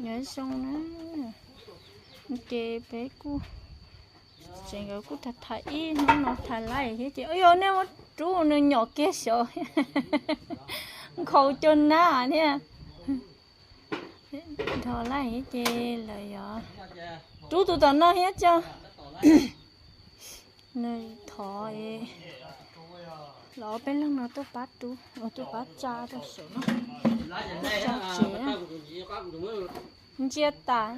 Nyob zoo na, ces peb kuj tseem nkawd kuj tham tham ib hnub no tham laij thiab ces, yog nej muab rub nws nyom kiag saud, nkhaus cov nab thiab. Dhos laij thiab ces lawv yog rub tus tom no thiab tso. Nws thov los peb leeg no tuaj pab rub, tuaj pab tsa rau saum no. Tsa tsev. Ntsia tas.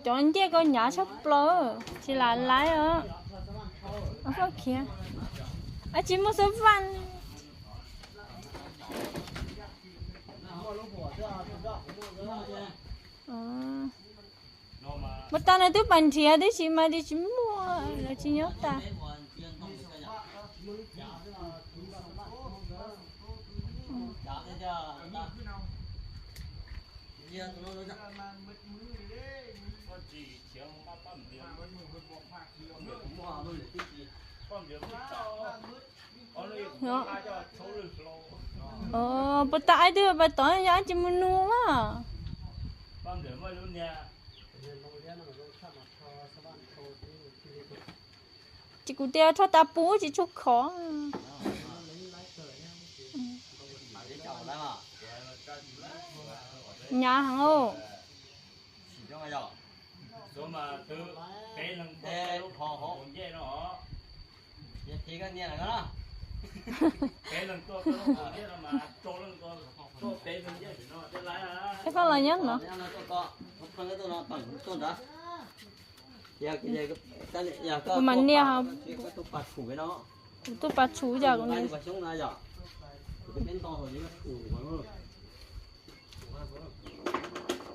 Cov ncej ko hnyav tshaj plaws, tsis lam laib os. Khiav, tsis muaj xab vaj. Puas tas nws twb pas nrhiav tib si mas tsis muaj, lawv tsis nyob tas. Puas tas ib tug pas tod yog tsis mus nug a. Ces kuv tias rho tas pub tsis tshua khov. Hnyav heev. Ib fab los nyob no. Kuv mas nias, kuv tuaj pas tshum yog kuv nias.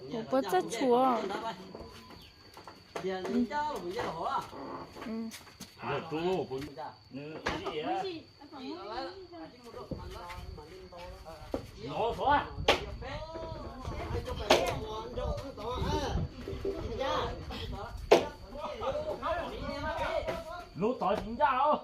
Kuv puas txawj tshuav. Lub tod tsis ncaj os.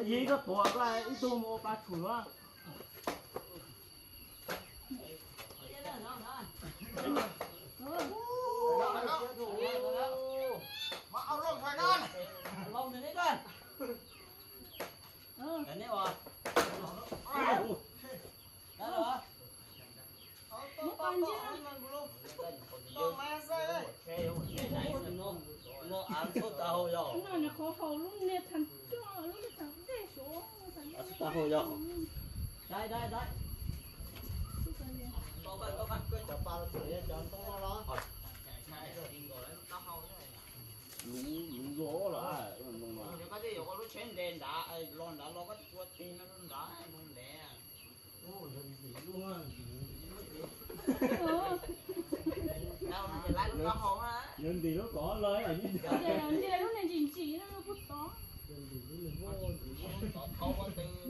Yig koj tuav koj ib tug mus ua pa tshum a. Yog ntim lub kom los.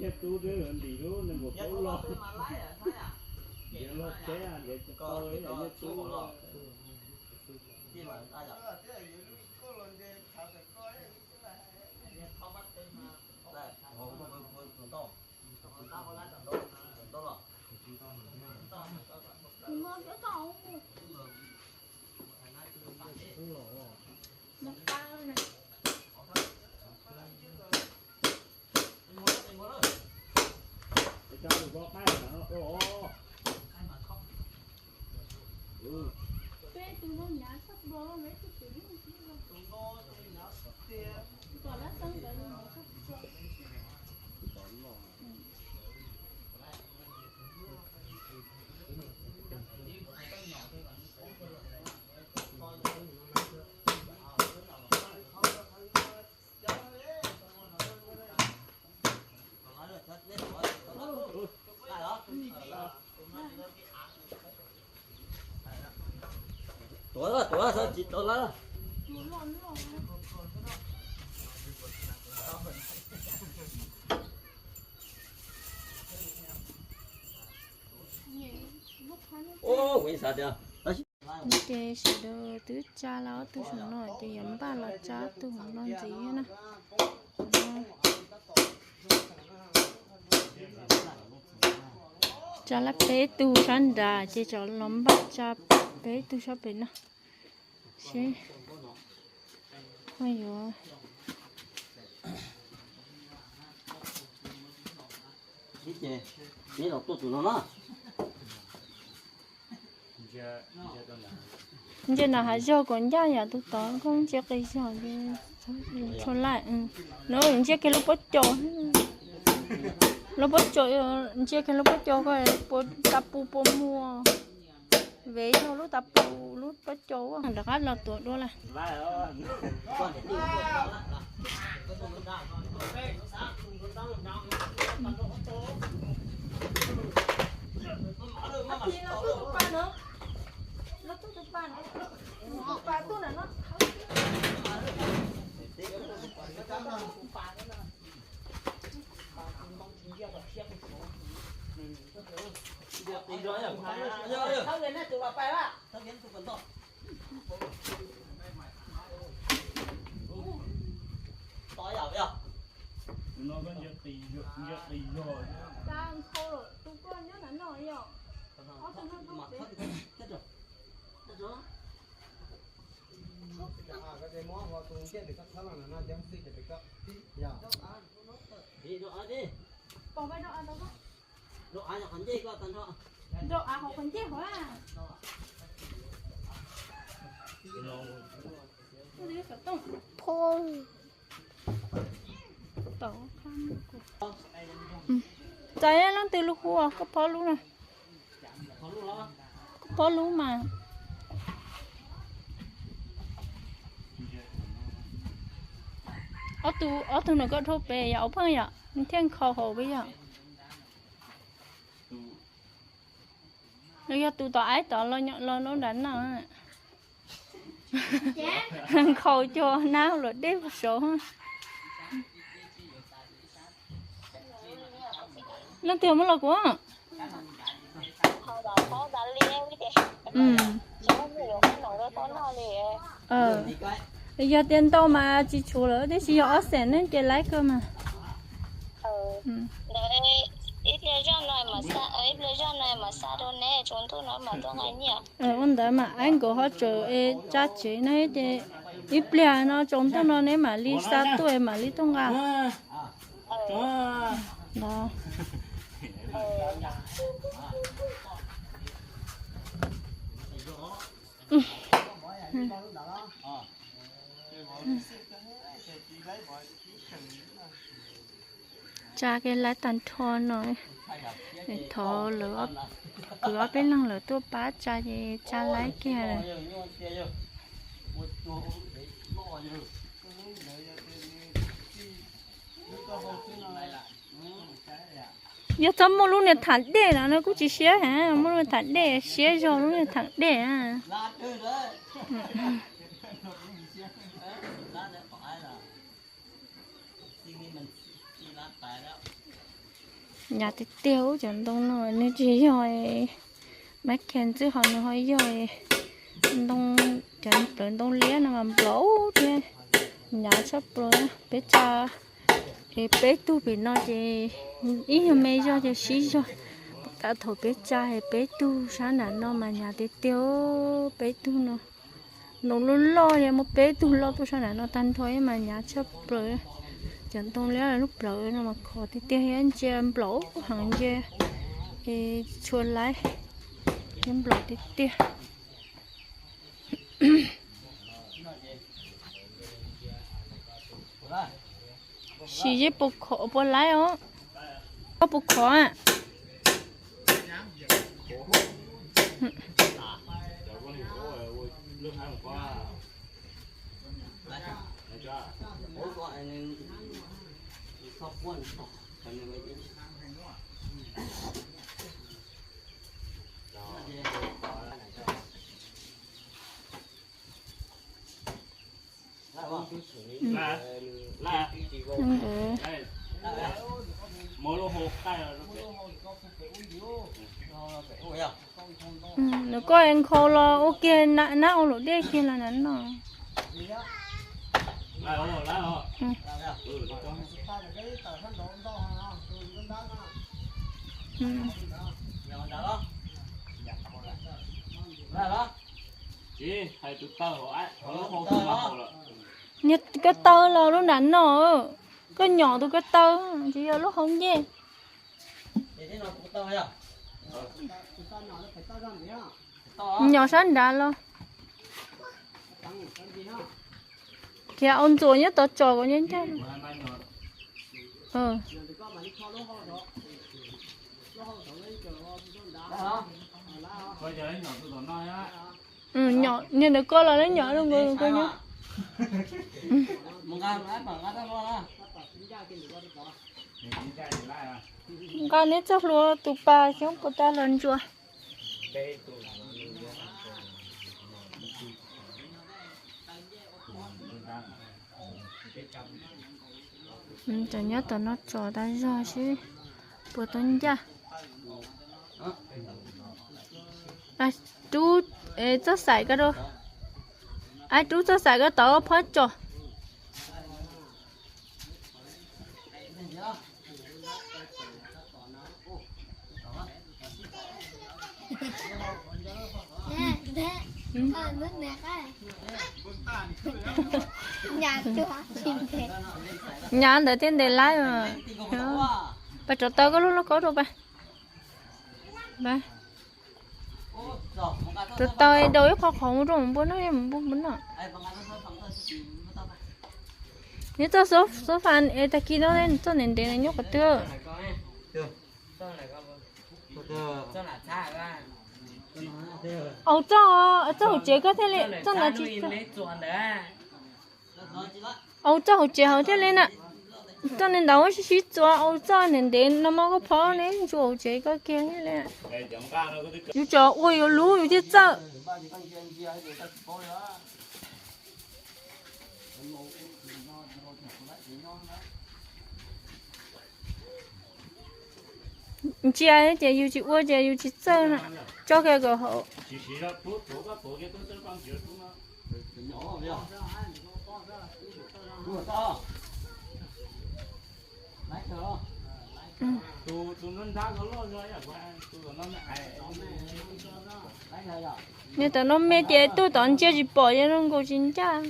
Yog tu twb ntim lub nees nkaum plaub los. Ntiav los teb ntiav tsis tau, yog nyiaj tub los. Ces sawv daws twb tsa los ob tug saum no ces yuav npaj los tsa ob tug hauv no ntxiv na. Tsa lawm peb tug sab nrad ces tsam los npaj tsa peb tug sab pem no seb ho yuav. Ntsia no hav zoov kuv ncaj yam tus tod koj ntsia qis zog, txhua laij. No ntsia kiag lub pob caus, lub pob caus, ntsia kiag lub pob caus ko, puas ta pus puas muag. Vev zog lub ta pus lub pob caus rov qab los tuav dua lawm. Txais leej twg lub hu, koj phob lub na. Koj phob lub mas. Ob tug, ob tug no koj dhau pem yom, ua pheej yom, thiaj nkhaus hauv peb yom. Nws yog tus tom aib tod los nram no. Nkhaus cuag nab luam dej puag saud. Leej twg muab los kuv? Yog tias ntau mas tsis tshuav lawm, tab sis yog ob xees ne ces laib kawg mas. Ua ntawd mas aib nkaus ho tseem tsa tsev ne ces ib pliag no tsaus ntuj no neb mam li xa tuaj mam li tuaj nqa. Tsa kiag laib tag nrho no, thov lawv kwv ob peb leeg lawv tuaj pab tsa ces tsa laib kiag. Yog txhob muaj lub niag tham dej no no kuj tsis siab heev, muaj lub tham dej siab zog lub niag tham dej. Hnyav tiag tiag cov ntoo no nws tsis yog mab khe ntxwb ho nws ho yog ntoo, cov plawv ntoo liab no mas nplaum thiab. Hnyav tshaj plaws. Peb tsa, es peb tug pem no ces ib nyuag me zog ces sib zog. Puag ta thaum peb tsa es peb tug sab nram no mas hnyav tiag tiag, peb tug no. Ntoo loj loj es muaj peb tug loj tuaj sab nram no tag nrho mas hnyav tshaj plaws. Cov ntoo liab lub plawv no mas khov tiag tiag thiab ntsia nplaum heev ntsia, es tshua laib thiab nplaum tiag tiag. Tsis yeej puas khov puas laib os. Koj puas khov a? Nws koj nkhaus los ua kiag nab ua luam dej kiag los na no. Niag koj taw los lub nram no, koj nyom tus koj taw, tsis yog lub hauv ncej. Nyom sab nrad los. Khiav au ntxuam nyob tod tso kom ncaj ncaj. Niag ntawd koj los lawv nyom rau nkaus koj nyob. Nqa neb txoj hlua tus pas xyoob puas tau los ntsuas. Cov nyob tom no tso tas zog seb puas tau ncaj. Rub txoj xaim ko rau. Rub txoj xaim ko tod phob tso. Nyab ntawd thiaj ntes laib. Pas rov taw koj lub lauj kaub rau pas. Rov taw es daus ib qho qhov mus rau npua noj, mus npua noj. Neb txoj xub fas es tag kis no txoj ntev ntev no nyob qhov twg? Au txoj, txoj hauv tsev koj thiaj li, txoj ntawd tsis, au txoj hauv tsev hauv thiaj li na. Txoj ntawd sib sib txuas, au txoj ntev ntev no mas koj phob neb ntsuas hauv tsev koj kiag thiaj li. Yus tseem ua yuav lub yus thiaj txawj. Ntsia ces yus tsis ua ces yus tsis txawj na. Tso kiag kom haum. Nws tam no me ces tuaj tod ntsia tsis pom ces zoo nkaus tsis ncaj.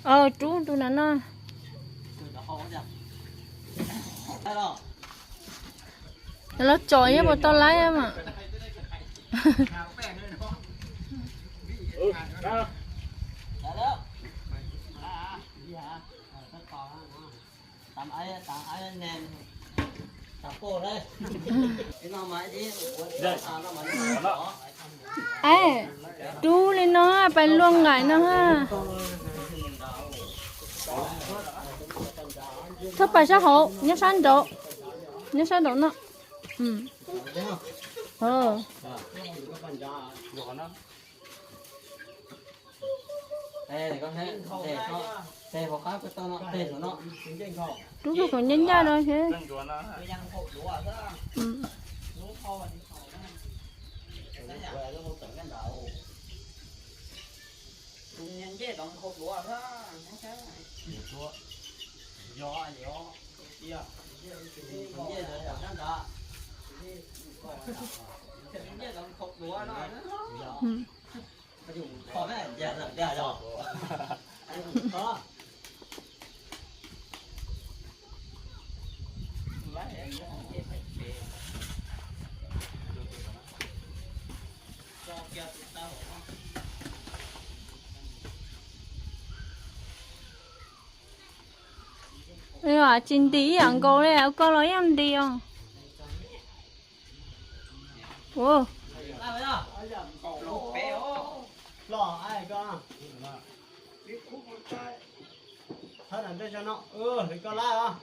Rub tus na no. Los tsom yeej puas tau laib mas. Rub li no pais luaj nqaim no ha. Txhob pais sab hauv, nyob sab nraud, nyob sab nraud no. Rub kom ncaj ncaj no thiab. Tsis nti ib yam nkaus li, koj los yeej nti os. Ua, thawb nram ntej zog no, koj laib os.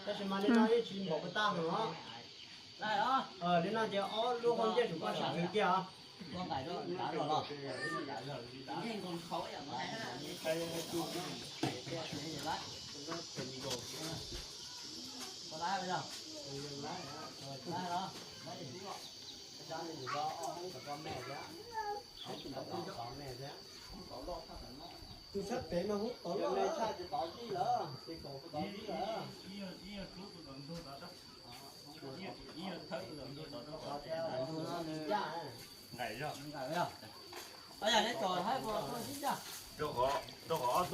Tab sis mas li no yeej tsis npaum puas tag no. Li no ces ob lub hau ncej tsum koj sib twv kiag os. Tus sab pem mas hub tod loj lawm. Rau qhov ob tug